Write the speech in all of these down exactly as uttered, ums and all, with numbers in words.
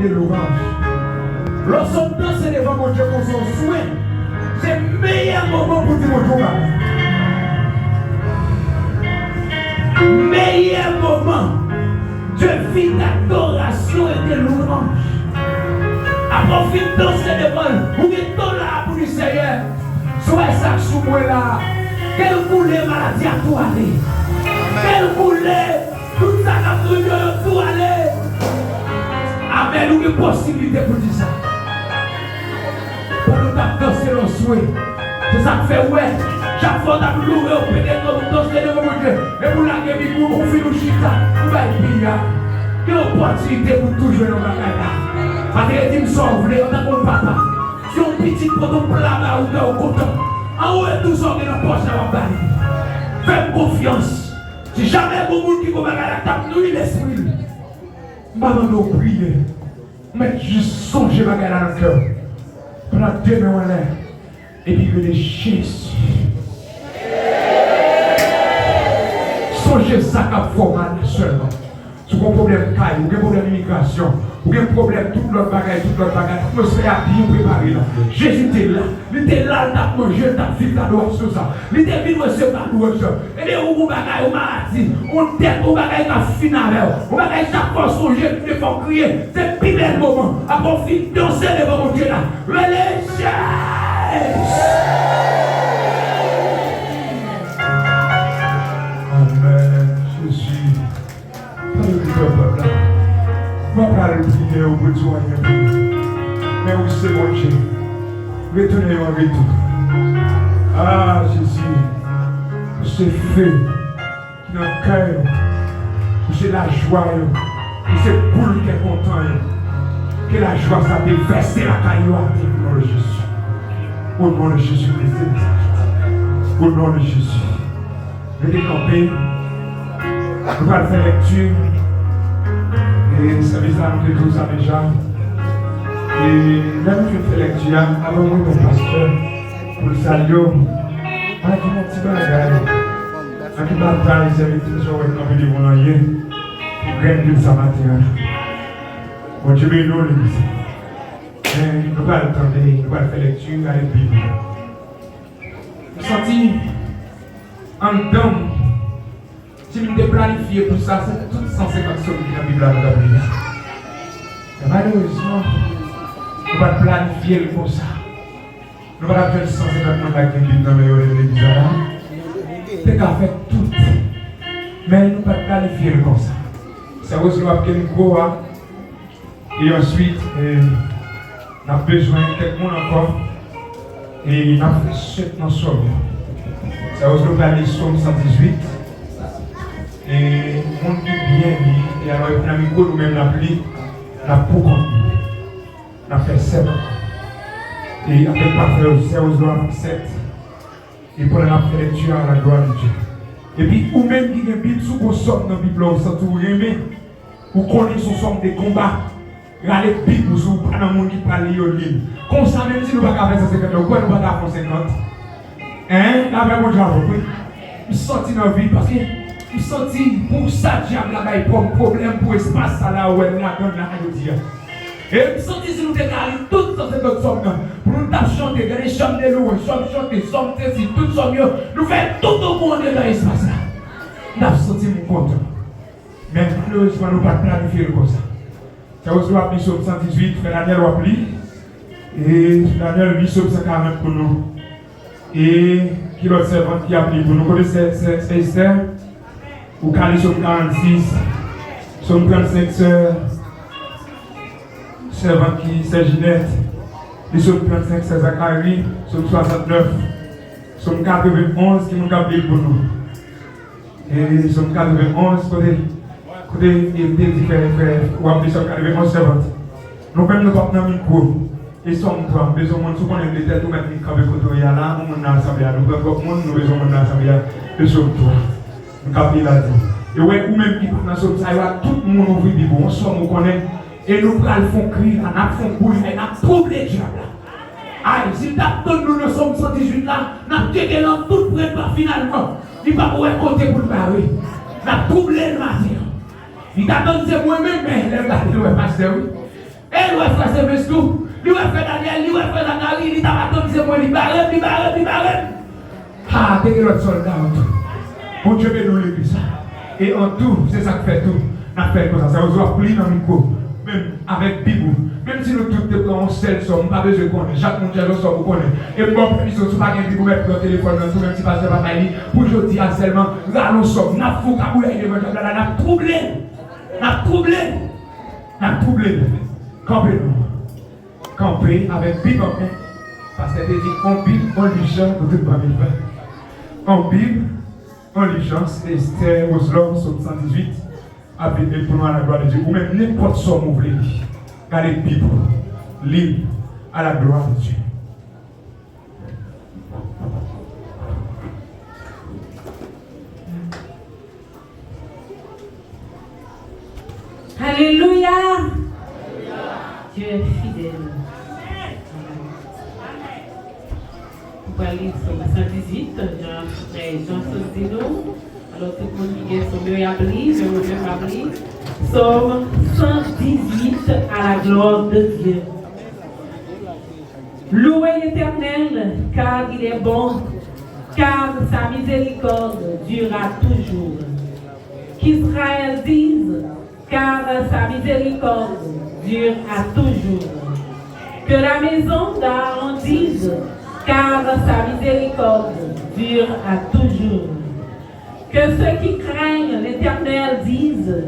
de louanj. Lè w sot danse devan Bondye konsa w swe, se meyè moman pou di Bondye yon bagay. Meyè moman de vi d'adorasyon e de louanj. Apre w fin danse devan l, ou gen tan la pou di Seyè, swè sa k sou mwen la, ke l koule maladi a tou ale. Ke l koule tout sa k ap touye yo tou ale. Amèn, ou gen posiblite pou di sa. Pandan w t ap danse lòswe, se sa k fè w wè, chak fwa w t ap loure, w pete kò w danse devan Bondye, epi w lage mikwo, ou fin ou chita, ou bay pi a. Gen opòtinite pou tou jwenn yon bagay la. Paske di m sa w vle, antanke yon papa. Si yon pitit pote yon pla ba ou, fè w kontan. Anwo e tou sa w gen nan pòch la w ap ba li. Fè m konfyans. Si jamè gon moun ki gon bagay la k ap nwi lespri l, m pa mande w priye. Ou mèt jis sonje bagay la nan kè w. Pandan demen w anlè, epi rele Jezi. Sonje sa k ap fè w mal la sèlman. Si w gen pwoblèm kay, ou gen pwoblèm imigrasyon, ou gen pwoblèm tout lòt bagay, tout lòt bagay, atmosfè a byen prepare la. Jezi te la. Li te la, l t ap manje, l t ap viv adorasyon sa. Li te vin resevwa louanj sa. Ebyen, ou gon bagay, ou maladi, ou dèt, ou bagay k ap fin avè w. Ou bagay chak fwa w sonje, tout fwa w kriye. Se pi bèl moman. Apre w fin danse devan Bondye la. Rele Jezi! Amèn, Jezi. Tande priyè pèp la. Mwen pral priye ou pou di w anyen pou mwen. Men ou se Bondye. Retounen yon retou. Ah, Jezi. Ou se feu ki nan kè yo. Ou se lajwa yo. Ou se boul kè kontan yo. Ke lajwa sa devèse lakay yo atè o non de Jezi. O non de Jezi Kris de Nazarèt. O non de Jezi. Rete kanpe. Nou pral fè lèkti. E sèvis la, nou te di w sa deja. E lè nou fin fè lèkti a, avan mwen ban pastè pou l salye w, ann di yon ti bagay. Ann di batay sèvitè sa w wè kanpe devan w lan ye pou grenn vil sa maten an. Bondye beni w, legliz. Men nou pral tande, nou pral fè lèkti, gade Bib la. M santi anndan m, si m te planifye pou sa, se tout san senkant sòm ki nan Bib la nou t ap li la. Men malerezman, nou pa t planifye l konsa. Nou pa t ap jwenn san senkant moun la ki gen Bib nan men yo, legliz la la. Te ka fèt tout. Men nou pa t planifye l konsa. Sè Rose ap gen mikwo a. E answit, e, n ap bezwen kèk moun ankò. E n ap fè senk nan sòm yo. Sa yo, nou pral li Sòm san dizuit. E moun ki byen li, e alò epi nan mikwo nou menm n ap li, n ap poukont nou. N ap fè senk. E apre n ap fè sè Ozwa fè sèt. E pandan n ap fè lèkti a, la glwa de Dye. Epi ou menm ki gen Bib, si w gon sòm nan Bib la, ou santi w renmen, ou konnen se yon sòm de konba, rale Bib ou, si w pa nan moun ki pral li yo, li l. Konsa, menm si nou pa ka fè san senkant la, ou kwè nou pa ka fè yon senkant? Hein? N a fè Bondye avè w, wi. M santi nan vi, paske m santi pou sa dyab la bay pòm pwoblèm pou espas sa la, ou wè n ladan l la jodi a. E m santi si nou te ka li tout san senkant sòm nan, pou nou t ap chante, gade chanm de louwanj, chanm chante, sòm sezi, tout sòm yo, nou fè tout yon kou andedan espas la. M t ap santi m kontan. Men malerezman, nou pa t planifye l konsa. Sè Ozwa ap li Sòm san dizuit, frè Daniel w ap li. E Daniel li Sòm san karant pou nou. E ki lòt sèvant ki ap li pou nou? Kote sè, sè, sè Esther? Ou ka li Sòm karannsis, Sòm trannsenk, sè, sèvant ki, sè Jinèt, li Sòm trannsenk, sè Zakari, Sòm swasantnèf, Sòm katrevenonz, ki moun k ap li l pou nou? E Sòm katrevenonz, kote, kote, e, te di fè, fè, w ap li Sòm katrevenonz, sèvant. Nou menm nou p ap nan mikwo. E Sòm twa, m bezwen moun, si w konnen de tèt ou mèt vin kanpe kote w ye a la, yon moun nan asanble a. Nou pran twòp moun, nou bezwen moun nan asanble a. E Sòm twa. M k ap li la di. E wè, ou menm ki p ap nan Sòm sa yo a, tout moun ouvri Bib ou, yon Sòm ou konnen. E nou pral fè yon kri la, n ap fè yon boul, e n ap twouble dyab la. Ay, si l t ap tann nou nan Sòm san dizuit la, n ap tcheke l an tout pre pa finalman. Li p ap wè kote pou l bare. N ap twouble l maten an. Li t atann se mwen menm, men lè l gade l wè pastè wi. E l wè frè Sylvestre tou, li wè frè Daniel, li wè frè Zacharie, li t ap atann se mwen, li bare m, li bare m, li bare m. Ha, te gen lòt sòlda yo tou. Bondye beni w legliz la. E an tou, se sa k fè tou, n ap fè l konsa. Sa yo di w ap li nan mikwo. Menm avèk Bib ou. Menm si nou tout te pran yon sèl sòm, m pa bezwen konnen. Chak moun chèche yon sòm ou konnen. E m ba w pèmisyon, si w pa gen Bib ou mèt pran telefòn nan tou, menm si pastè pa bay li, pou jodi a sèlman, rale yon sòm. N ap fè yon kaboulay devan dyab la, n ap twouble l. N ap twouble l. N ap twouble l. Kanpe non. Kanpe avèk Bib an men. Pastè te di, on Bib, on lijan pou tout bann liv. On Bib, on lijan, se Esther Roselove, Sòm san dizuit, ap vin li pou nou, à la gloire de Dieu. Ou menm, nenpòt sòm ou vle li. Gade Bib ou, li l, à la gloire de Dieu. Alelouya! Dye fidèl. Amen. Nou pral li Sòm san dizuit, jan frè Jean Saul di nou. Alò, tout moun ki gen Sòm yo, y ap li, men mwen menm m ap li. Sòm san dizuit, à la gloire de Dieu. Louez l'Éternel, car il est bon, car sa miséricorde dure à toujours. Qu'Israël dise, car sa miséricorde dure à toujours. Que la maison d'Aaron dise, car sa miséricorde dure à toujours. Que ceux qui craignent l'Éternel disent,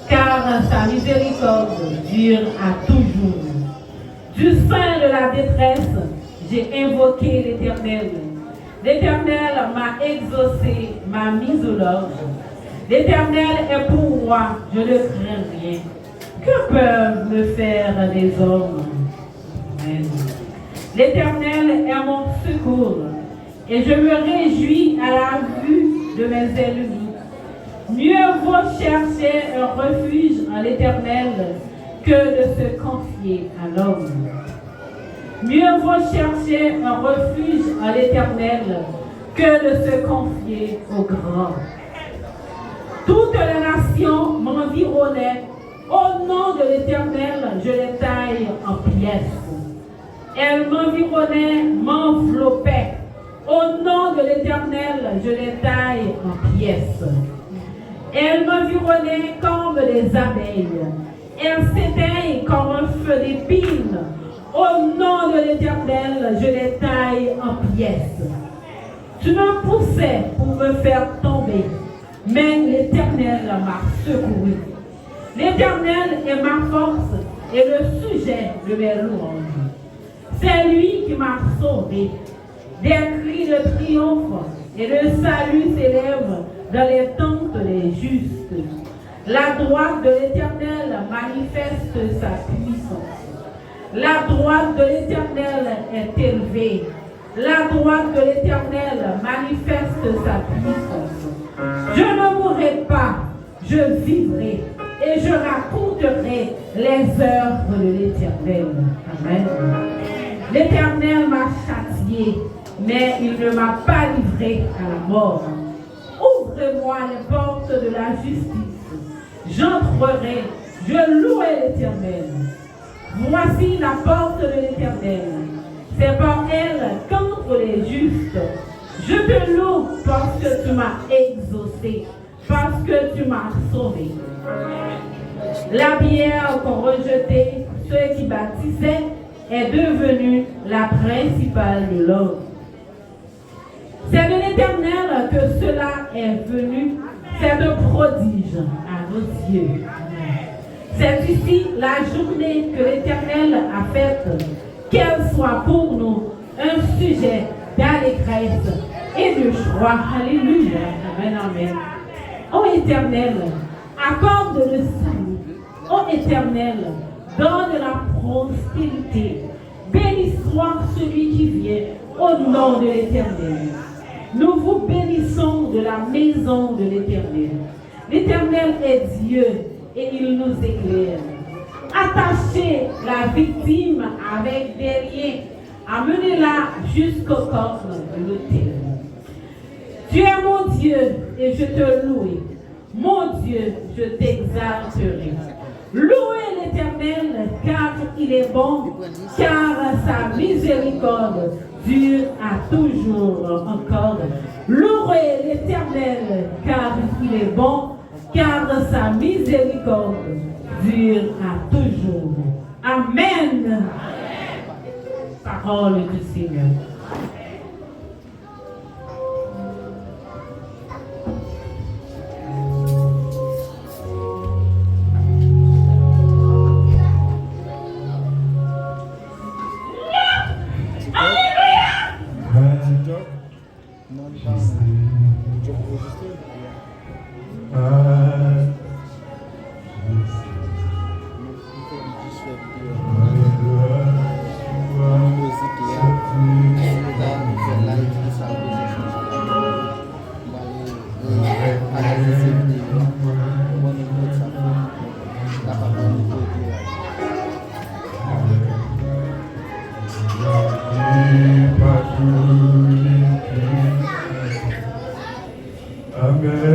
car sa miséricorde dure à toujours. Du sein de la détresse, j'ai invoqué l'Éternel. L'Éternel m'a exaucé, m'a mis au large. L'Éternel est pour moi, je ne crains rien. Que peuvent me faire les hommes? Amen. L'Éternel est mon secours, et je me réjouis à la vue de mes ennemis. Mieux vaut chercher un refuge en l'Éternel que de se confier à l'homme. Mieux vaut chercher un refuge en l'Éternel que de se confier aux grands. Toutes les nations m'environnaient. Au nom de l'Éternel, je les taille en pièces. Elles m'environnaient, m'enveloppaient. Au nom de l'Éternel, je les taille en pièces. Elles m'environnaient comme des abeilles. Elles s'éteignent comme un feu d'épines. Au nom de l'Éternel, je les taille en pièces. Tu me poussais pour me faire tomber, mais l'Éternel m'a secouru. L'Éternel est ma force et le sujet de mes louanges. C'est lui qui m'a sauvé. Des cris de triomphe et de salut s'élèvent dans les tentes des justes. La droite de l'Éternel manifeste sa puissance. La droite de l'Éternel est élevée. La droite de l'Éternel manifeste sa puissance. Je ne mourrai pas, je vivrai et je raconterai les œuvres de l'Éternel. Amen. L'Éternel m'a châtié, mais il ne m'a pas livré à la mort. Ouvrez-moi les portes de la justice. J'entrerai, je louerai l'Éternel. Voici la porte de l'Éternel. C'est par elle qu'entrent les justes. Je te loue parce que tu m'as exaucé, parce que tu m'as sauvé. La pierre qu'ont rejetée ceux qui bâtissaient est devenue la principale de l'ordre. C'est de l'Éternel que cela est venu, c'est un prodige à nos yeux. C'est ici la journée que l'Éternel a faite, qu'elle soit pour nous un sujet d'allégresse et de joie. Alléluia. Amen, amen. Ô Éternel, accorde le salut. Ô Éternel, donne la prospérité. Béni soit celui qui vient au nom de l'Éternel. Nous vous bénissons de la maison de l'Éternel. L'Éternel est Dieu et il nous éclaire. Attachez la victime avec des liens. Amenez-la jusqu'au corne de l'autel. Tu es mon Dieu et je te loue. Mon Dieu, je t'exalterai. Louez l'Éternel, car il est bon, car sa miséricorde dure à toujours encore. Louez l'Éternel, car il est bon, car sa miséricorde dure à toujours. Amen. Parole du Seigneur. Amèn. Amèn. Amèn.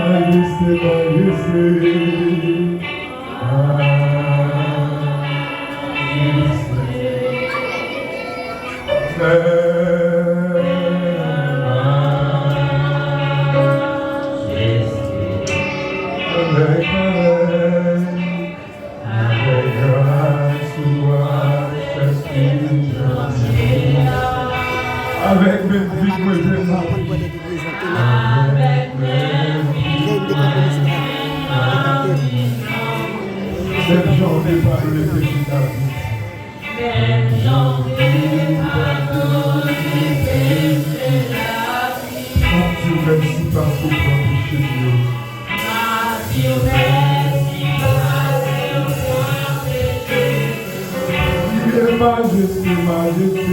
Majeste, majeste. Majeste. Amèn. Amèn. Avèk gras ou a chèche. Avèk menm vi mwen jwenn lavi. Avèk menm vi. Menm jan w te padone peche David. Menm jan w te padone peche David. M ap di w mèsi paske w pran peche m yo. Majeste, majeste.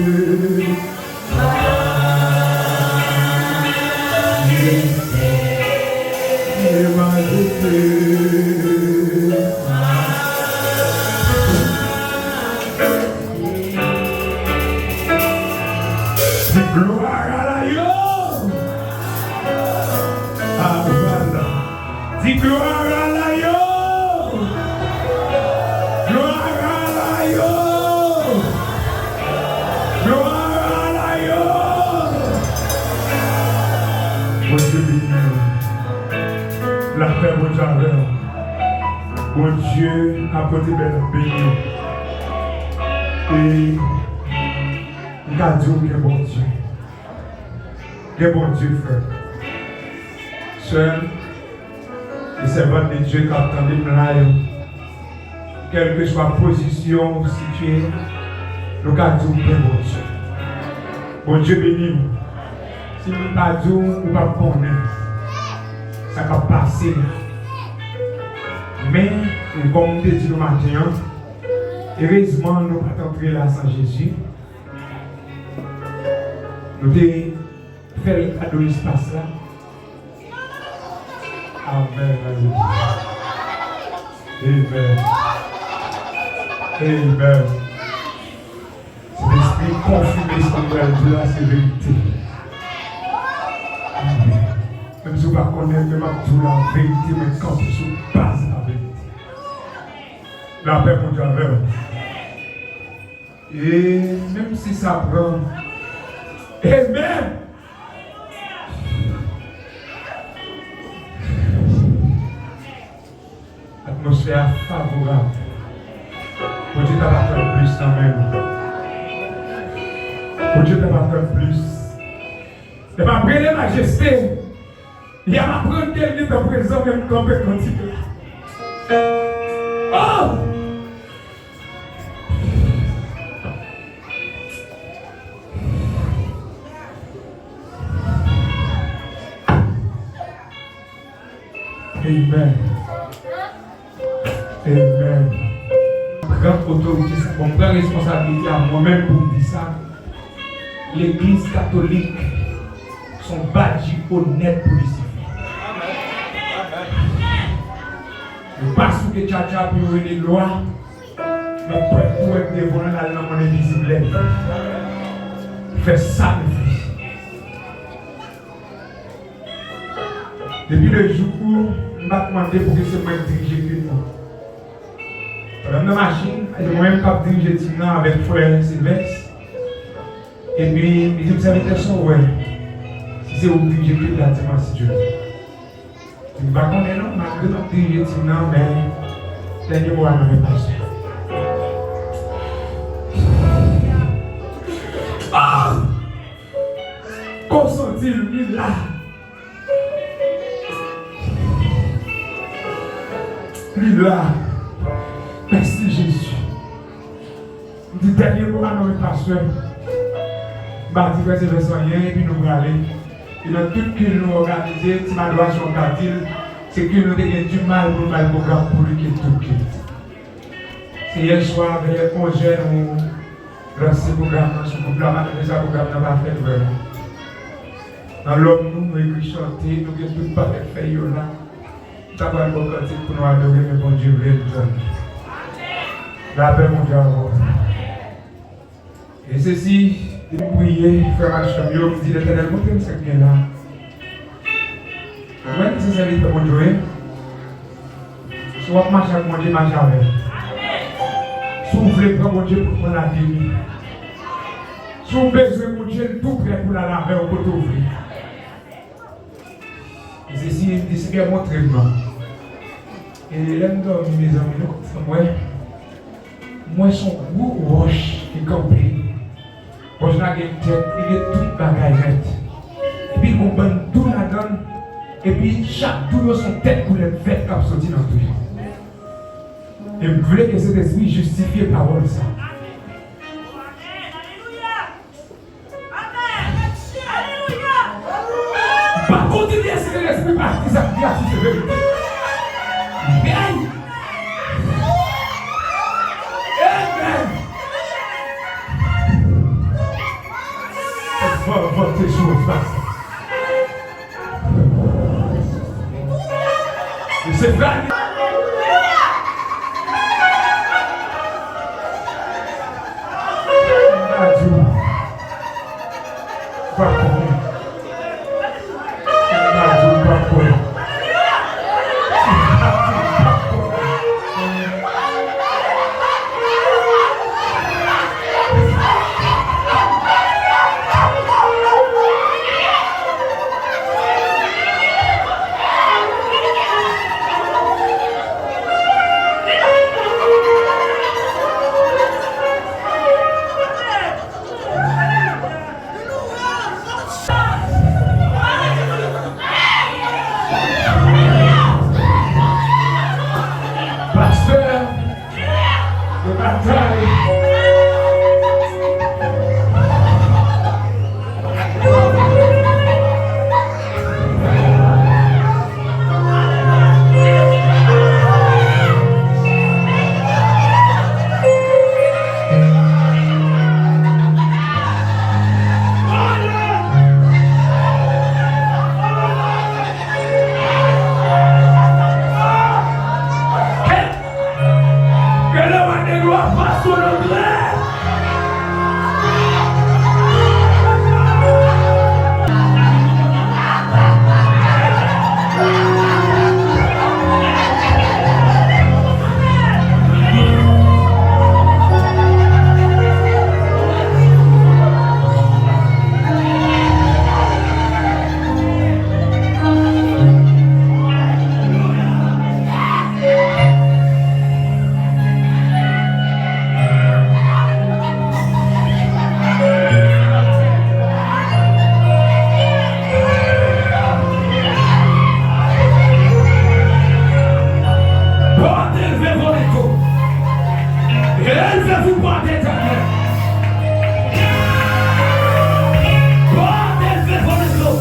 Majeste, majeste. Di glwa a la yo. Amen. Di glwa a la yo. Glwa a la yo. Glwa a la yo. Bondye beni nou. Lapè Bondye avè w. Bondye ap pote bèl beni. E m ka di w gen Bondye. Gen Bondye, frè m. Sè m, e sèvant de Dye k ap tande m la yo, kèlkeswa pozisyon w sitiye, nou ka di w gen Bondye. Bondye beni w. Si m pa di w, ou p ap konnen sa k ap pase la. Men, kòm m te di nou maten an, erezman nou pa t antre la san Jezi. Nou te fè l kado espas la. Amèn, alelouya. Amen. Amen. Sentespri konfime sa m pral di la, se verite. Amen. Menm si w pa konnen, men m ap di w la verite, mwen kanpe sou baz la verite. Lapè Bondye avè w. E menm si sa pran. Amen. Atmosfè a favorab. Bondye ta va fè plis nan men nou. Bondye ta va fè plis. Lè m ap rele majeste, lè m ap rele l, li te prezan, men m kanpe kantik la. Oh! Amen. Amen. Pran otorite sa. Bon, m pran responsabilite a mwen menm pou m di sa. Legliz katolik se yon badji onèt pou Lisifè. Yo pa souke tchatcha pou yo rele lwa. Men pèp ou wè k devan l al nan mòn envizib lè l fè sa l vle. Depi le jou m pa t mande pou ke se mwen k dirije kit mwen. Pandan m nan machin, se mwen menm k ap dirije tim nan avèk frè Silvès. Epi, li di m, "Sèvitè, sa w wè, si se ou k dirije kit la, di m an, si Dye vle." M pa konnen non, malgre m ap dirije tim nan, men dènye mo a nan men pastè. Ah! Kò w santi l, li la. Li la. Mèsi, Jezi. M di dènye mo a nan men pastè. M pa di frè Silvès anyen, epi nou prale. E nan tout kil nou òganize, ti adorasyon ka di l, se ke nou te gen dimal pou nou bay pwogram pou li ke tout kil. Se yè swa, vè onz è, nou lanse pwogram nan sou gwoup la, malgre sa, pwogram nan pa fèt vrèman. Nan lòm nou, nou ekri chante, nou gen tout pakèt fèy yo la. M ta pral ba w kantik pou nou adore, men Bondye vle n tann. Lapè Bondye avè w. E sesi, depi m priye, frè m ak sè m yo, m di, Letènèl, montre m sa k gen la. Ou wè ki se sèvitè Bondye w ye? Si w ap mache ak Bondye, mache avè l. Si w vle pran Bondye pou l pran lavi w. Si w bezwen Bondye, l tou prè pou l al avè w kote w vle. E sesi, m di, Senyè, montre m nan. E lè m dòmi, mezanmi, nou konn sa m wè? M wè se yon gwo wòch ki kanpe. Wòch la gen tèt, li gen tout bagay nèt. Epi gon bann dou ladan l, epi chak dou yo se yon tèt koulè vèt k ap soti nan dou yo. E m vle ke Sentespri jistifye pawòl sa. Pa kontinye si Sentespri pa di sa k di a, si se verite. Amen. Amen. Van, van te sou w, pastè. Se frè. M pa di w pa konnen. M pa di w pa kwè. Pastè, le batay. Que le roi des rois passe au grand. Pòt elve vole tou. Élevez-vous, pòt etènèl. Pòt elve vole tou.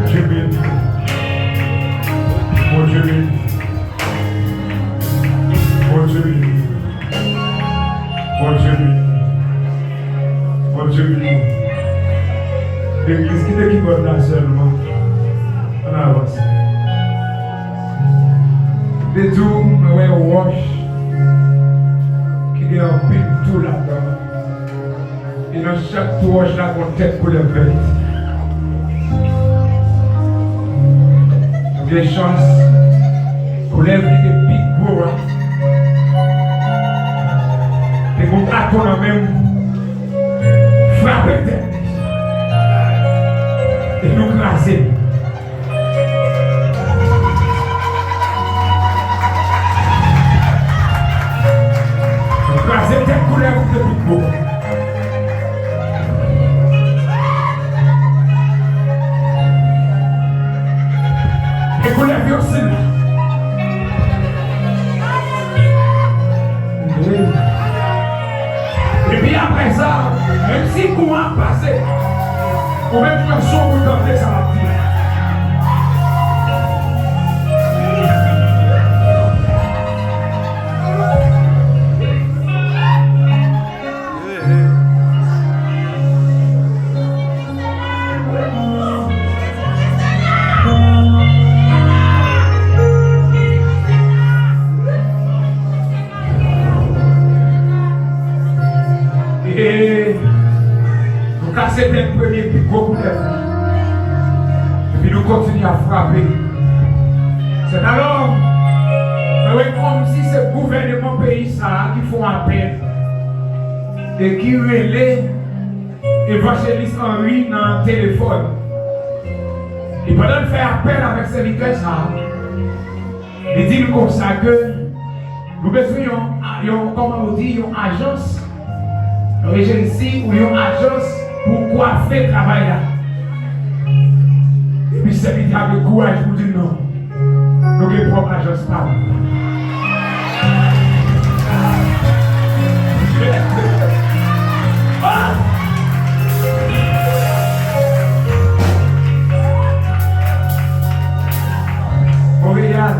Bondye beni. Bondye beni. Bondye beni. Bondye beni. Bondye beni. Legliz, kite kibòd la sèlman. Tou, mwen wè yon wòch ki gen anpil tou ladan. E nan chak tou wòch la, gen yon tèt koulèv vèt. Nou gen chans, koulèv ki te pi gwo a, te gen yon baton nan men l, frape tèt li. E nou kraze l. Kraze tèt koulèv ki te pi gwo. E koulèv yo sila. Epi apre sa, menm si kou an ap pase, ou menm pran son pou tande sa l ap di. E nou kase tèt premye pi gwo koulèv. Epi nou kontinye ap frape. Sètadò, mwen wè kòmsi se gouvèneman peyi sa a ki fè yon apèl e ki rele Evanjelis Henry nan telefòn. E pandan l fè apèl avèk sèvitè sa a, li di l konsa ke nou bezwen yon, yon, kòman yo di, yon ajans, yon ejensi ou yon ajans pou kwafe travay la. Epi sèvitè a gen kouraj pou di non. Nou gen pwòp ajans pa nou. Monreyal,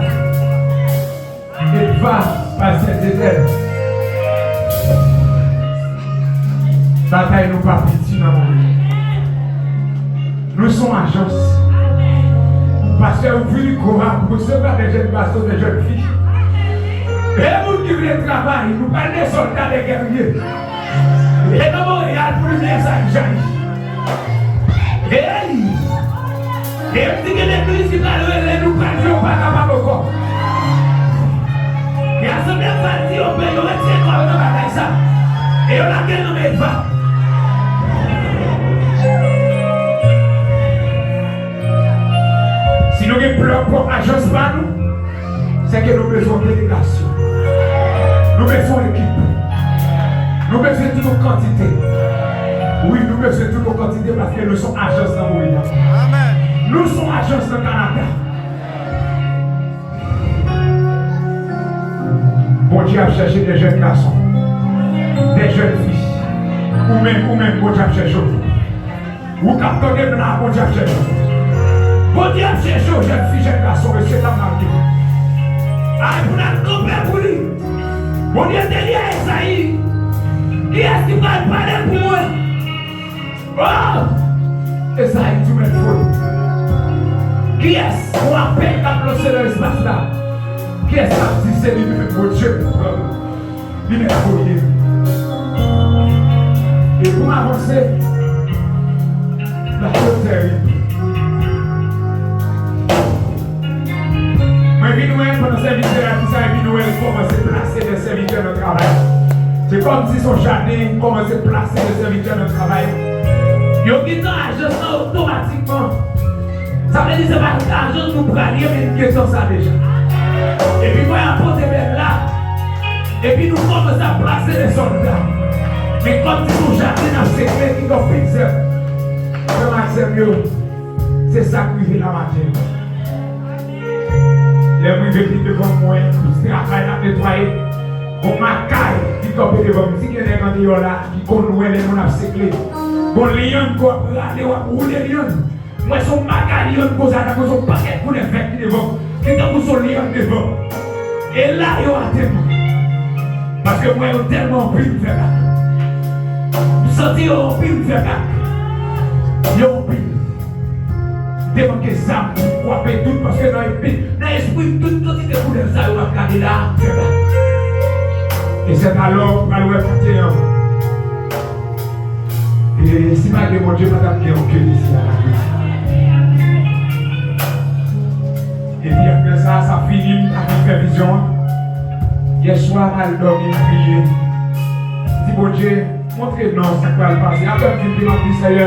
Edva, Pastè Dedèl. Batay nou pa piti nan moman. Nou se yon ajans. Pastè, ouvri mikwo a pou resevwa de jèn gason, de jèn fi. E moun ki vle travay, nou pral de sòlda, de gèrye. E nan Monreyal pou limyè sa jayi. Hey! E yo di gen legliz ki pral rele nou pral di yo pa kapab ankò. Ke asanble a pral di yo, men yo retire kò yo nan batay sa. E yo lage l nan men Edva. Si nou gen pwòp ajans pa nou, se ke nou bezwen delegasyon. Nou bezwen ekip. Nou bezwen tout yon kantite. Wi, nou bezwen tout yon kantite paske nou se yon ajans nan moman. Amèn. Nou se yon ajans nan Kanada. Bondye ap chèche de jèn gason, de jèn fi. Ou menm, ou menm, Bondye ap chèche w. Ou k ap tande m la, Bondye ap chèche w. Bondye ap chèche w, jèn fi, jèn gason, mesye, dam, malgre. Ay, pou n al kanpe pou li. Bondye te di a Ezayi, kiyès ki pral pale pou mwen? Oh! Ezayi di w mèt foli. Kiyès? Yon apèl k ap lanse nan espas la. Kiyès k ap di se li menm Bondye pou pran? Li mèt voye. E pou m avanse, bagay yo terib. Mwen vin wè pandan sèvitè a di sa, epi nou wè l kòmanse plase de sèvitè nan travay. Se kòmsi se yon jaden, kòmanse plase de sèvitè nan travay. Yo gentan ajans lan otomatikman. Sa vle di se pa ajans nou pral ye, men n gentan sa deja. Epi mwen ap pote bèl la. Epi nou kòmanse ap plase de sòlda. Men kòmsi se yon jaden n ap sekle ki gen anpil zèb. Frè m ak sè m yo, se sa k rive la maten. Lè m rive pi devan mwen, pou ti travay n ap netwaye, gon makay ki kanpe devan m. Si gen nèg andeyò la ki konn wè lè moun ap sekle, gon lyann ke w ap rale, w ap woule lyann. Mwen se yon makay lyann konsa, tankou se yon pakèt koulèv vèt ki devan m, ki tankou se yon lyann devan m. E la yo atenn mwen. Paske mwen yo tèlman anpil m fè bak. M santi yo anpil m fè bak. Yo anpil. Te manke zam pou kwape tout, paske nan epi, nan espri m, tout kantite koulè sa yo w ap gade la, fè la. E sèt alò, pral wè maten an. E si pa gen Bondye, pa t ap gen yon ke isi a la. Epi apre sa, sa fini, m pa fin fè vizyon an. Yèswa, m al dòmi, m priye. M di, Bondye, montre non sa k pral pase. Apre m fin priye, m ap di, Seyè,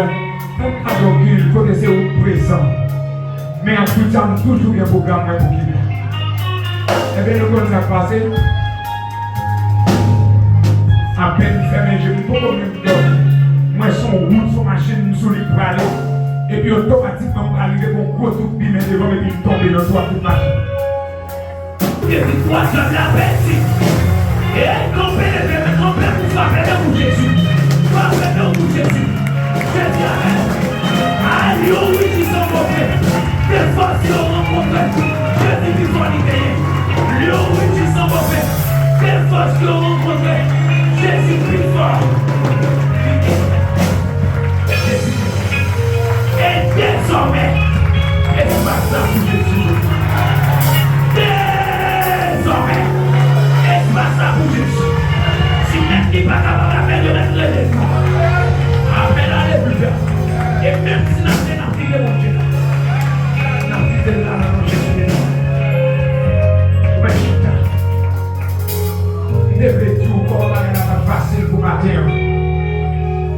fè m gade yon kil kote se ou k prezan. Men ak tout sa, m toujou gen pwogram mwen pou kil la. Ebyen, nou konn sa k pase? Apèn m fèmen je m, m poko menm dòmi. M wè se yon wout, se yon machin, m sou li k prale. Epi otomatikman, m pral rive gon gwo twou k bimen devan m, epi m tonbe nan twou ak tout machin. Depi twa zè m la pèdi. E kanpe, leve men, kanpe pou frape nan pou Jezi. Frape nan pou Jezi. Jezi avè. Ay, yon wi di san move. Defans yo rankontre. Jezi pi fò li genyen. Yon wi di san move. Defans yo rankontre. Jezi pi fò. Li genyen. Jezi pi fò. E dezòmè, espas la pou Jezi. Dezòmè, espas la pou Jezi. Si nèg ki pa kapab apèn yo mèt rele. Apèn alelouya. E menm si n ap vin, n ap vin Bondye la. N ap vin la nan non Jezi de Nazarèt. Ou mèt chita. M te vle di w kòman bagay la pa t fasil pou maten an.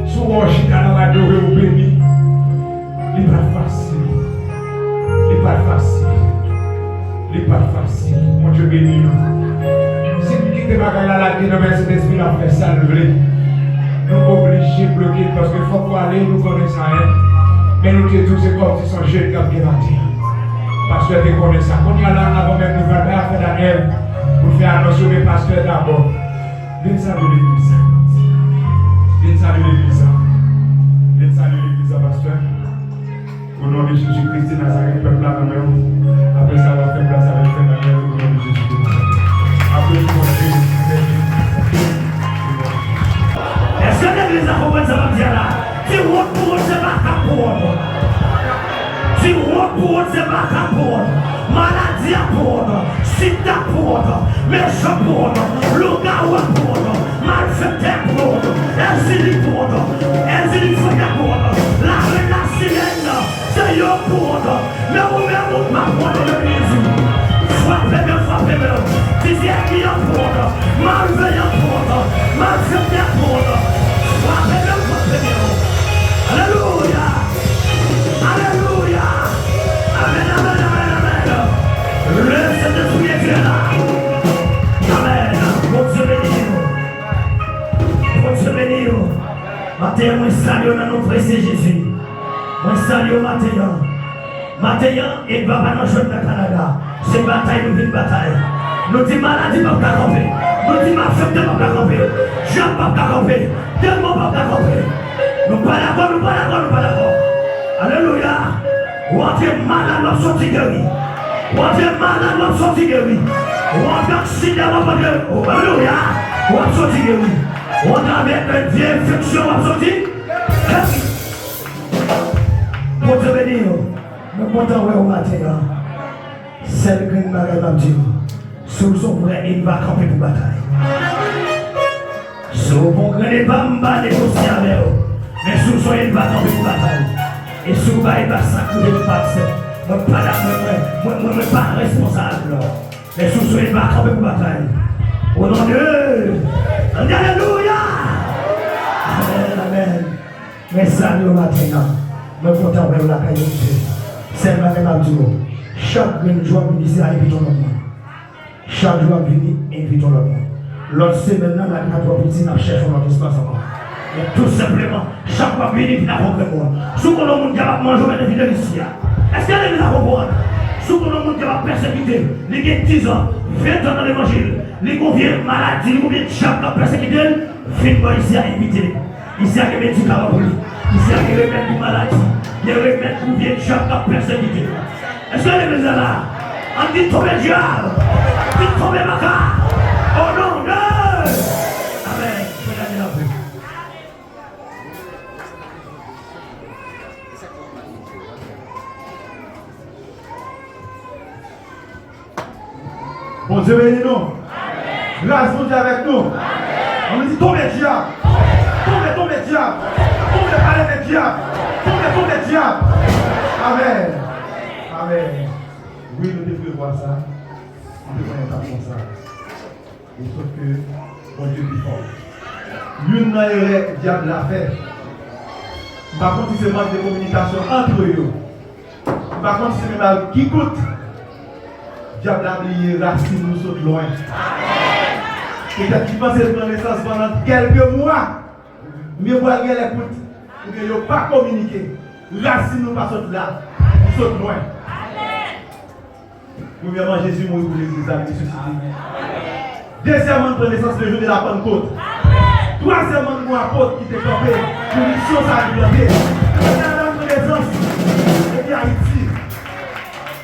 Si w wè w chita nan adore ou beni, li pa t fasil. Li pa t fasil. Li pa t fasil. Bondye beni nou. Si n kite bagay la lage nan men Sentespri, l ap fè sa l vle. Nou oblije bloke l paske fòk w ale, nou konnen sa, en. Men nou te di w se kòmsi se yon jeni k ap gen maten an. Pastè te konnen sa. Kounye a la, avan menm nou pral bay afè Daniel, pou fè anons yo, men pastè dabò. Vin salye legliz la. Vin salye legliz la. Vin salye legliz la, pastè. O non de Jezi Kris de Nazarèt, pèp la nan men w. Apre sa, w ap fè plas avèk frè Daniel, o non de Jezi de Nazarèt. Apre nou Bondye, Seyè Jezi Kris. Èske legliz la konprann sa m ap di a la? Di wòt pou wòt, se makak pou wòt. Di wòt pou wòt, se makak pou wòt. Maladi a pou wòt. Sida pou wòt. Mechan pou wòt. Lougawou a pou wòt. Malfektè pou wòt. Èzili pou wòt. Èzili fwetè pou wòt. Larenn lasirèn, se yo pou wòt. Men ou menm ou pa pran nan men Jezi. Frape men, frape men. Dizyèm li an pran. Malveyan pran. Malfektè pran. Frape men, frape men. Alelouya. Alelouya. Amèn, amèn, amèn, amèn. Le Sentespri de Dye la. Amèn. Bondye beni nou. Bondye beni nou. Maten an, mwen salye w nan non presye Jezi. Mwen salye w maten an. Maten an, Edva pa nan jwèt nan Kanada. Se batay nou vin batay. Nou di maladi p ap ka kanpe. Nou di malfektè p ap ka kanpe. Dyab p ap ka kanpe. Demon p ap ka kanpe. Nou pa dakò, nou pa dakò, nou pa dakò. Alelouya. Ou antre malad, w ap soti geri. Ou antre malad, w ap soti geri. Ou antre ak sida, w ap antre. Alelouya. W ap soti geri. Ou antre avèk vye enfeksyon, w ap soti geri. Bondye beni w. Mwen kontan wè w maten an. Sèl grenn bagay m ap di w, si w se yon vrè Edva, kanpe pou batay. Si w pa yon grenn Edva, m pa negosye avè w. Men si w se yon Edva, kanpe pou batay. E si w pa Edva, sa k rive nou pa aksepte. Mwen pa dakò, mwen, mwen, mwen, mwen pa responsab. Men si w se yon Edva, kanpe pou batay. O non de, ann di alelouya! Amèn, amèn. Mwen salye w maten an. Mwen kontan wè w lakay Bondye. Sèl bagay m ap di w, chak grenn jou w ap vin isi a, envite yon lòt moun. Chak jou w ap vini, envite yon lòt moun. Lòt semèn nan, lage pa twò piti, n ap chèche yon lòt espas ankò. Men tou senpleman, chak w ap vini, vin ak yon grenn moun. Si w konn yon moun ki ap manje, w mèt envite l isi a. Èske legliz la konprann? Si w konn yon moun ki ap pèsekite, li gen diz an, ven tan nan levanjil, li gon vye maladi, li gon vye dyab k ap pèsekite l, vin bò isi a, envite l. Isi a gen medikaman pou li. Isi a gen remèd pou maladi. Gen remèd pou vye dyab k ap pèsekite. Èske legliz la la? Ann di tonbe dyab. Di tonbe makak. O non de. Amèn. Fè gade la pou. Bondye beni nou. Gras Bondye avèk nou. Ann di, tonbe dyab. Tonbe, tonbe dyab. Tonbe, malere dyab. Tonbe, tonbe dyab. Amèn. Amèn. Wi, nou te prevwa sa. Nou te konnen sa konsa. E sòf ke Bondye pi fò. Youn nan erè dyab la fè, m pa konn si se mank de kominikasyon ant yo. M pa konn si se menm ak ki kout dyab la bliye rasin nou sot lwen. Petèt li panse l pran nesans pandan kèlke mwa, men pral gen lè kout, oubyen yo pa kominike. Rasin nou pa sot la, li sot lwen. Premyèman, Jezi mouri pou legliz la, li resisite. Dezyèmman, nou pran nesans le jou de la Pannkot. Twazyèmman, nou gen apot ki te kanpe pou misyon sa a li plante. Mèt la, nou pran nesans. Epi Ayiti,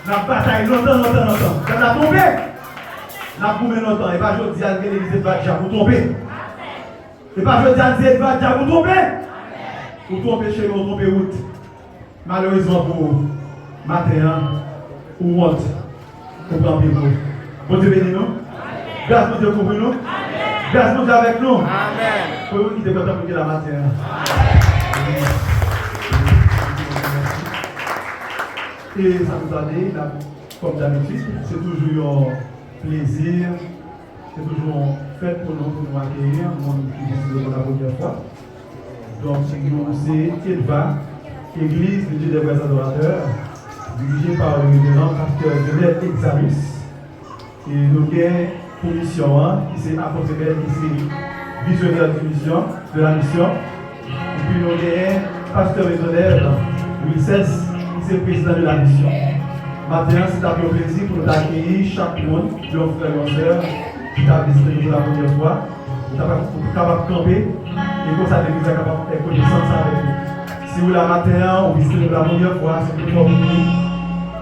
n ap batay lontan, lontan, lontan. Gad la twonpe. N ap goumen lontan. E pa jodi a n gen legliz Edvard Jacques, ou twonpe. E pa jodi a n di Edvard Jacques, ou twonpe. Ou twonpe chemen, ou twonpe wout. Malerezman pou ou, maten an, ou wont, ou pran pye pou ou. Bondye beni nou. Gras Bondye kouvri nou. Gras Bondye avèk nou. Amèn. Premye moun ki te kontan pou te la maten an. E sa nou tande, n ap, kòm dabitid, se toujou yon plezi. Se toujou yon fèt pou nou, pou nou akeyi moun ki vizite pou la premyè fwa. Donk, nou se Edva, Église du Dieu des Vrais Adorateurs, dirigée par le révérend pasteur Dieubert Exalus. E nou gen pou misyon an, ki se apot Dieubert, ki se vizyonè de misyon, de la misyon. Epi nou genyen pastè Maisonneuve, Wilcès, ki se prezidan de la misyon. Maten an, se t ap yon plezi pou nou ta akeyi chak moun, yon frè, yon sè, ki ta vizite nou pou la premyè fwa. Ou ta pa, ou kapab kanpe, e konsa legliz la kapab fè konesans avèk ou. Si ou la maten an, ou vizite nou pou la premyè fwa, se pou fè w vini,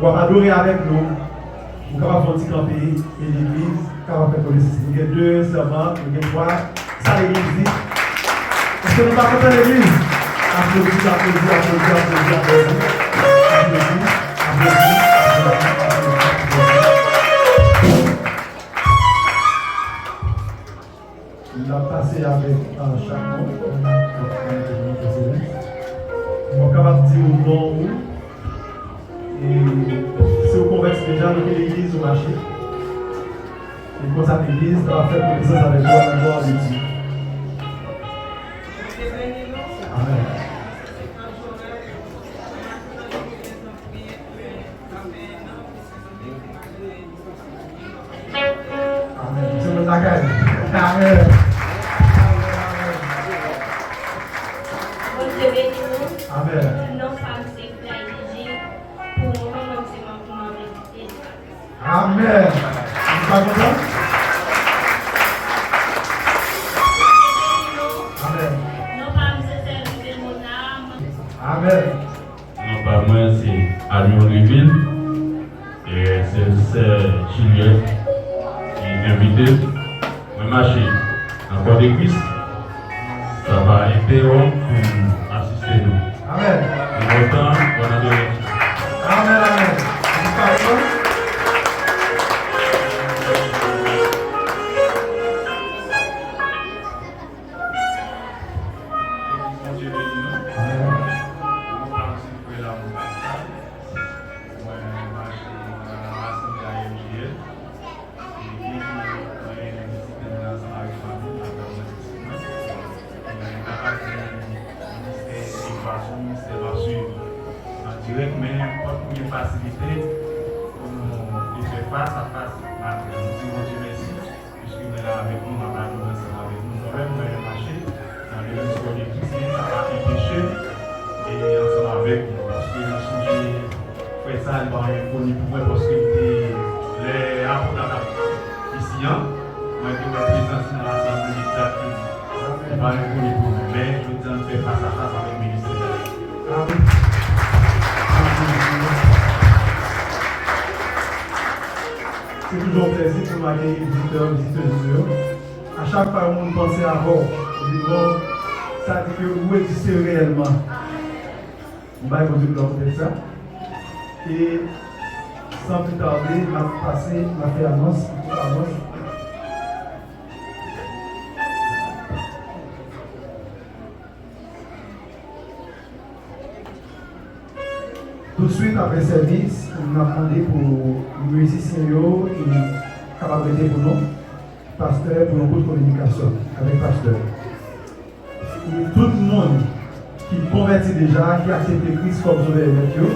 w ap adore avèk nou. Ou kapab fè yon ti kanpe, e legliz kapab fè konesans. Nou gen de sèvant, nou gen twa, sa legliz di. Èske nou pa kontan legliz? Aplodi, aplodi, aplodi, aplodi, aplodi. Aplodi, aplodi, aplodi, aplodi, aplodi. N ap pase avèk, a, chak moun. Mwen kapab di w non ou. E si w konvèti deja, nou te legliz ou mache. E konsa legliz ta fè konesans avèk ou nan glwa de Dye. Amèn. Amèn. Se moun lakay. Amèn. Bondye beni nou. Amèn. Non pa m se Frè Gigi. Pou moman, mwen se manman avèk Edva. Amèn. Nou pa kontan? Bondye beni nou. Amèn. Non pa m se Sè Rive Monam. Amèn. Non pa mwen se Amion Rivil, e se sè Juliette ki envite m. Mwen mache nan kò de Kris, sa pa entèwonp pou m asiste nou. Amèn. Nou kontan, bòn adorasion. Amèn, amèn. Felisitasyon. Bondye beni nou. Amèn. Frè Lamou Pascal. Mwen mache nan Asanble a M J L. E byen ke mwen vizite nan ansanm avèk fanmi m, avèk mwen, pitit mwen. Mwen pa ka di ministè edikasyon, ministè m ap swiv an dirèk, men enpòt kote fasilite pou nou te fè fas a fas maten an. Nou di Bondye mèsi. Piske mwen la avèk nou, m ap adore ansanm avèk nou. Mwen menm, mwen mache nan legliz Kòdye Krisyen, sa pa enpeche m e ansanm avèk nou. Paske m sonje frè sa, li pa yon enkoni pou mwen, paske li te, lè apot la t ap isi an, mwen te wè prezans li nan lasanble, li t ap vini. Li pa yon enkoni pou mwen, men jodi a, m fè fas a fas avèk ministè a. Amen. Se toujou yon plezi pou m akeyi vizitè, vizitèz nou yo. A chak fwa yon moun panse avè w, li di, bon, sa di ke ou egziste reyèlman. M bay Bondye glwa poutèt sa. E San pli tade, n ap pase, n ap fè anons, yon ti anons. Toutswit apre sèvis, n ap mande pou mizisyen yo kapab rete pou nou, pastè, pou yon kout kominikasyon avèk pastè. Pou tout moun ki konvèti deja, ki aksepte Kris kòm Sovè e Mèt yo,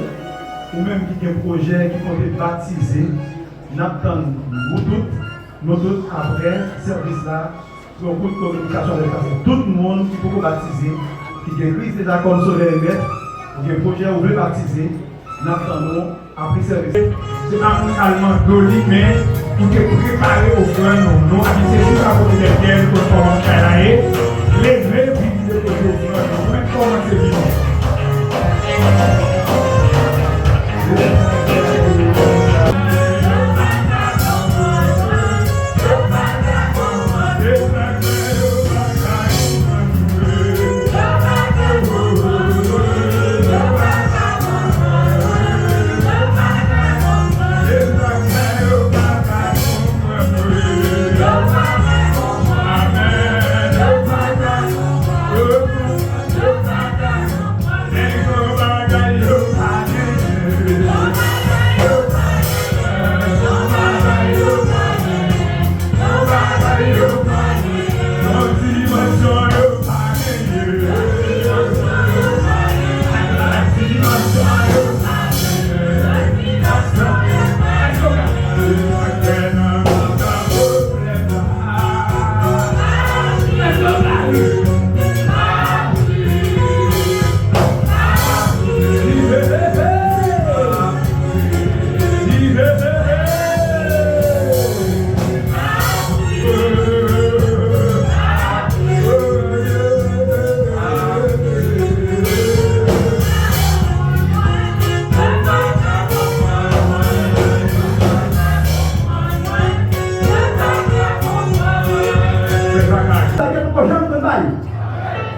ou menm ki gen pwojè, ki konte batize, n ap tann ou tout, nou tout, apre sèvis la, pou yon kout kominikasyon avèk pastè. Tout moun ki poko batize, ki gen Kris deja kòm Sovè e Mèt, ou gen pwojè, ou vle batize, n ap tann ou apre sèvis. Se pa pou n al mande w li, men pou te prepare ofrann nou. Nou abitye chita kote Betèl, kote kòman kay la ye. Leve, vin depoze ofrann nou. Ou menm kòmanse vini.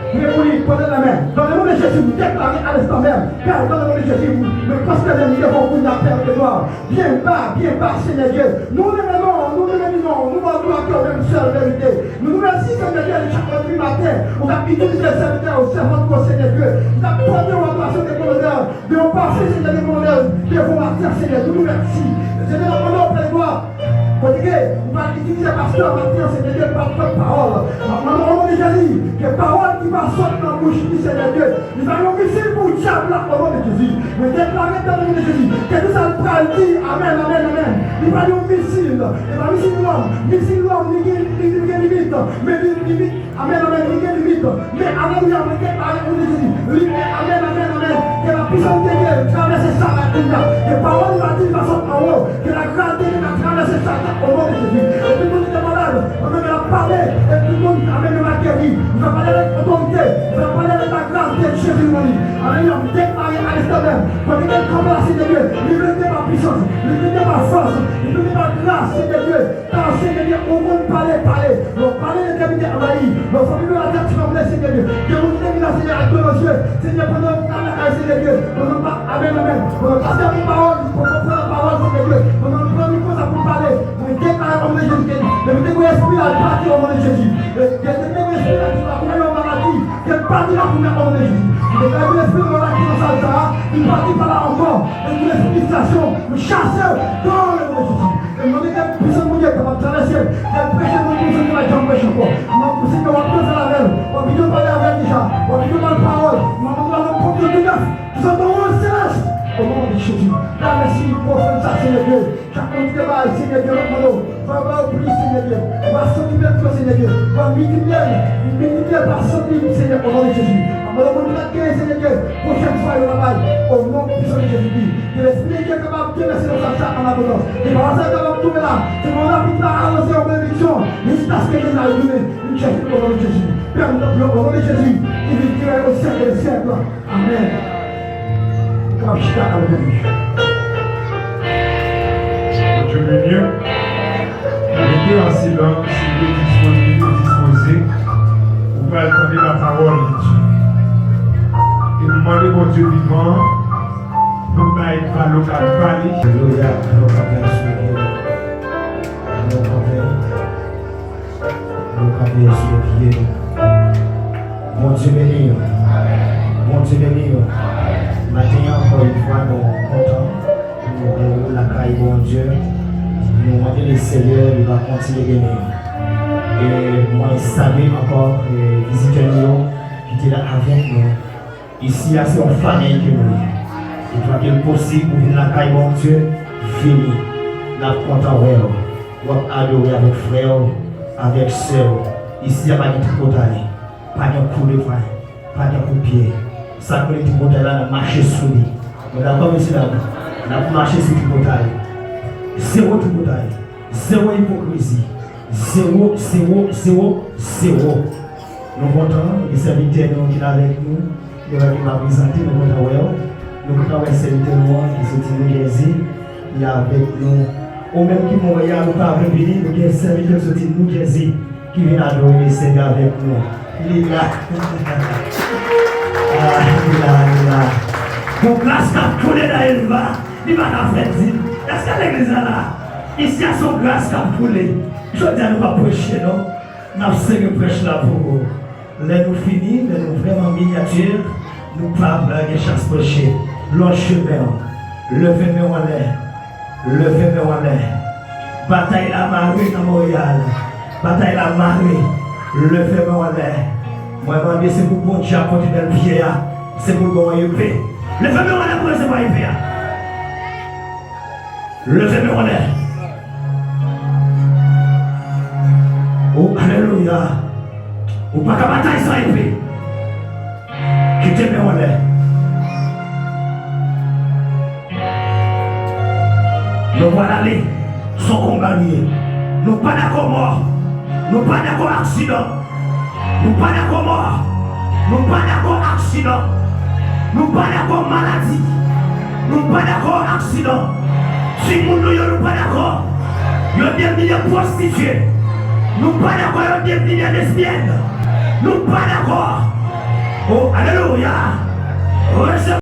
Priye pou li, poze la men. Dans le nom de Jésus, m deklare à l'instant même, Père, dans le nom de Jésus, m pwostène m devan w kounye a, Père de gloire. Byen ba, byen ba, Senyè Dye. Nou renmen non, nou renmen non, nou ba w glwa ke w menm sèl merite. Nou remèsye, Senyè Dye, chak lè maten, ou t ap itilize sèvitè ou, sèvant ou, Senyè Dye. Ou t ap pote w an adorasyon de kolonèl, de yon pafè, Senyè Dye, kolonèl, devan w atè, Senyè. Nou remèsye. Senyè, n ap mande w, Pè de glwa, kote ke ou pral itilize pastè maten an, Senyè Dye, pou l ap pòt pawòl. N ap mande w, o non de Jezi, ke pawòl ki va sot nan bouch li, Senyè Dye, li va yon misil pou dyab la, o non de Jezi. Mwen deklare dans le nom de Jésus, ke tout sa l pral di, amèn, amèn, amèn, li pral yon misil. E pa misil lòm, misil lòm, li gen, li, li gen limit, men li, limit, amèn, amèn, li gen limit. Men, alelouya, mwen deklare o non de Jezi, li, amèn, amèn, amèn, ke la puissance de Dieu travèse sa la kounye a. Ke pawòl li va di, li va sot anwo. Ke lagras de Dye va travèse chak o non de Jezi. E tout moun ki te malad, pandan ke l ap pale, e tout moun, amèn, yo va geri. Li va pale avèk otorite. Li va pale avèk lagras de Jezi nan li. Alelouya, m deklare a l'instant même, kote ke l kanpe la, Senyè Dye, li vle te pa pwisans, li vle te pa fòs, li vle te pa gras, Senyè Dye. Paske, Senyè Dye, ou konn pale, pale. Lè w pale, letènite anvayi. Lè w fè pibè latè tranble, Senyè Dye. Gen moun ki te vin la, Senyè, ak dlo nan zye. Senyè, pandan yo pale, Senyè Dye, pandan pa, amèn, amèn. Pandan pastè ap pran pawòl, li poko pran pawòl, Senyè Dye. Pandan l pran mikwo sa pou l pale, mwen deklare o non de Jezi ke depi te gen espri la, li pati o non de Jezi. E, depi te gen espri la, ki pa konnen yon maladi, ke l pati la kounye a o non de Jezi. Mwen deklare espri maladi nan sal sa a, li pati pa la ankò. Depi gen espri distraksyon, mwen chase w dans le nom de Jésus. E mwen mande ke pwisans Bondye kapab travèse l, ke l preche nan pwisans ke l pa janm preche ankò. Mwen, Senyè, w ap byen fè l avè l. W ap byen pale avè l deja. W ap byen ba l pawòl. Mwen mande w nan pòt yo tou nèf. Tout sa nan wòl selès. O non de Jezi. Travèse ofrann sa, Senyè Dye. Chak moun ki te bay, Senyè Dye, lòt mande w. Fè w ba yo plis, Senyè Dye. Ou va santi bèl Senyè Dye. Ou va miltipliye l. Miltipliye l pa santim, Senyè, o non de Jezi. Mwen mande w moun ki pa t genyen, Senyè Dye. Pwochèn fwa yo va bay. O non pwisan de Jezi. Ke Lespri de Dye kapab devèse nan sal sa an abondans. Ke pawòl sa kapab tonbe la. Se pawòl la pou ta avanse an benediksyon. Jiskaske Jezi a retounen. Vin chèche nou o non de Jezi. Pè, nou priye o non de Jezi. Ki vin dirè o syèk dè syèk. Amèn. Ou kapab chita, alò, beni. Bondye beni w. Rete an silans, si w disponib, dispoze. Ou pral tande lapawòl de Dye. E nou mande Bondye vivan an Tout bagay pa lokal pa li. Alelouya, nou kanpe sou pye nou. Nou kanpe. Nou kanpe sou pye nou. Bondye beni w. Bondye beni w. Maten an, ankò yon fwa, nou kontan pou nou retourner lakay Bondye. Nou mande le Seyè, li va kontinye beni w. E mwen salye ankò, e, vizitè nou yo ki te la avèk nou. Isi a se yon fanmi ke nou ye. E fwa ke l posib pou vin lakay Bondye, vini. N ap kontan wè w. W ap adore avèk frè w, avèk sè w. Isi a pa gen tripotay, pa gen koudpwen, pa gen kout pye. Sa k rele tripotay la, n ap mache sou li. Nou dakò, mesye dam? N ap mache sou tripotay. Zewo tripotay. Zewo ipokrizi. Zewo, zewo, zewo, zewo. Nou kontan, e sèvitè nou ki la avèk nou, nou wè ki va prezante, nou kontan wè w. Nou kontan wè sèvitè nou an ki soti New Jersey, li avèk nou. Ou menm ki Monreyal, ou pa vle vini, nou gen sèvitè ki soti New Jersey ki vin adore le Seyè avèk nou. Li la. Ah, li la, li la. Bon, gras k ap koule nan Elva, li pa ka fè di. Èske legliz la la? Isi a se yon gras k ap koule. Jodi a nou p ap preche non. N ap sere prèch la pou ou. Lè nou fini, lè nou vrèman minyati, nou p ap gen chans preche. Lonje men w. Leve men w anlè. Leve men w anlè. Batay la mare nan Monreyal. Batay la mare. Leve men w anlè. Mwen mande se pou Bondye a pote bèl pye a. Se pou l ba w epe. Leve men w anlè pou resevwa epe a. Leve men w anlè. O, alelouya. Ou pa ka batay san epe. Kite men w anlè. Nou pral ale. Se yon konba li ye. Nou pa dakò mò. Nou pa dakò aksidan. Nou pa dakò mò. Nou pa dakò aksidan. Nou pa dakò maladi. Nou pa dakò aksidan. Timoun nou yo, nou pa dakò yo devni de pwostitye. Nou pa dakò yo devni de lesbyèn. Nou pa dakò. O, alelouya. Resevwa